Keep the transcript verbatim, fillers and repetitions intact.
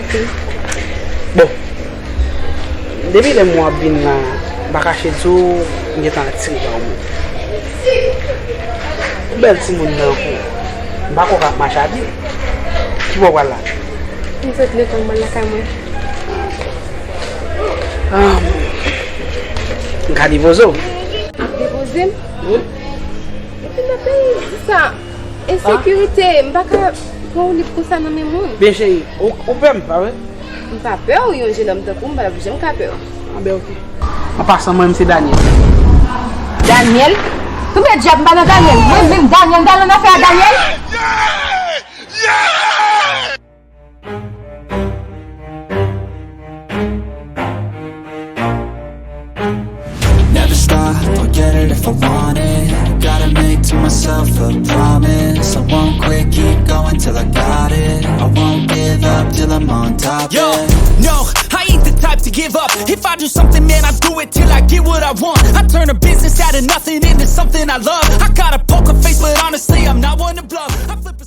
Bon, depi lè m wè w ap vin la, m pa kache di w, m gentan atire pa w menm. Ou bèl timoun nan kou. M pa kwè w ka ap mache a pye. Ki bò w pral la? M sot lekòl, m al lakay mwen. Ah, m ka depoze w? Depoze m? Wi. Epi nan peyi sa, ensekirite, m pa ka pran w lib konsa nan men moun. Byen cheri, ou, ou pè m, pa vre? M pa pè w, yon jenòm tankou m pa t ap janm ka pè w. Anben, oke. An pasan, mwen, m se Daniel. Daniel? Konbyen dyab m pa nan Daniel? Mwen menm, Daniel, m pa nan afè a Daniel? Never stop, I'll get it if I want it. Gotta make to myself a promise. I won't quit, keep going till I got it. I won't give up till I'm on top. Yo, yeah. No, I ain't the type to give up. If I do something, man, I do it till I get what I want. I turn a business out of nothing into something I love. I got a poker face, but honestly, I'm not one to bluff. I flip a